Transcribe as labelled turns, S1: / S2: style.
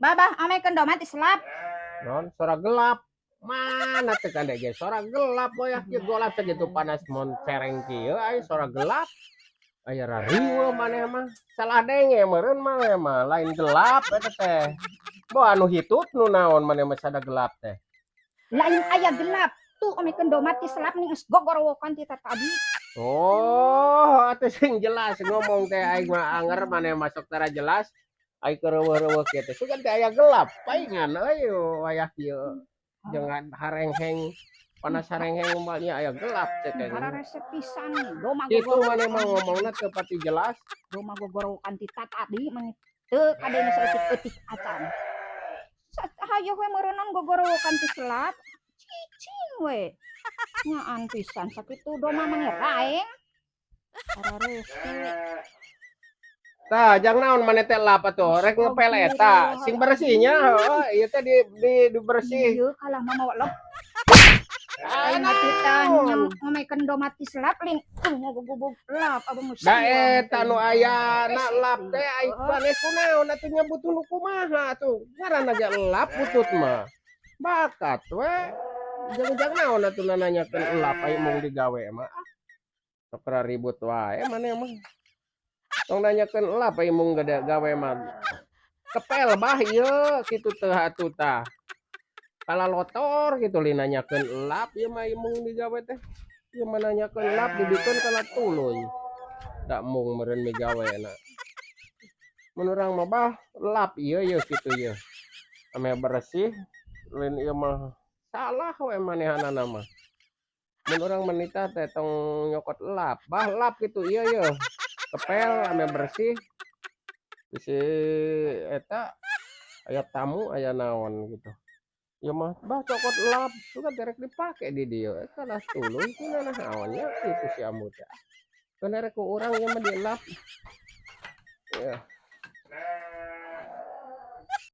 S1: Babah omekeun doma ti selap.
S2: Non sora gelap. Mana teh kade ge sora gelap wayah kieu golap sakitu panas moncereng kieu ai sora gelap. Aya rariweuh maneh mah. Salah denge meureun maneh mah, lain gelap eta teh. Boh anu hitut nu naon maneh mah sada gelap teh.
S1: Lain aya gelap. Tuh omekeun doma ti selap nih geus gogorowokan ti tadi.
S2: Oh, atuh sing jelas ngomong teh, aing mah anger maneh masuk tara jelas. Ai keur reuweuh-reuweuh kieu teh sugan teh aya gelap. Paingan euy wayah kieu. Jangan harengheng panas harengheng umpamanya aya gelap teh teh.
S1: Hararese pisan doma
S2: Kitu maneh mah ngomongna teu pati jelas.
S1: Doma gogorowokan ti tadi mani teu kadenge saeutik-eutik acan. Hayoh we meureunnan gogorowokan ti selap. Cicing we. Nyaan pisan sakitu doma mah raeng. Hararese.
S2: Tah, jang naon maneh teh lap atuh? Rek ngepel eta, sing bersihnya heueuh, ieu teh di dibersih.
S1: Ieu kalah mah mawa lep.
S2: Ah,
S1: Aing mah titah
S2: naon?
S1: Ngomekeun doma ti selap ling ngagugubug lap abang.
S2: Da eta nu aya na lap teh ai maneh kunaon atuh nya, butuh nu kumaha atuh? Ngaranna ge lap butut mah. Bakat we. Jang-jang naon atuh nanyakeun elap ai mung digawe mah. Ah. Sok ribut wae maneh mah. Tong nanyakeun elap ai mung gede gawe mah. Kepel bah ieu kitu teh atuh tah. Kalalotor kitu li nanyakeun elap ieu mah mung digawe teh. Ieu mah nanyakeun elap dibikeun kana tuluy. Da mung meureun migawena. Mun urang mah, bah, lap ieu yeuh kitu yeuh. Ameh beresih, lain ieu mah salah we manehanana mah. Mun urang mah nitah teh tong nyokot lap, bah, lap kitu ieu yeuh. Kepel ameh bersih. Bisi eta aya tamu aya naon gitu. Ieu mah, bah, cokot lap, sugan teh rek dipake di dieu, kalah tuluy kunaon nya kitu si Ambu teh. Keun rek ku urang ieu mah dilap. Ya.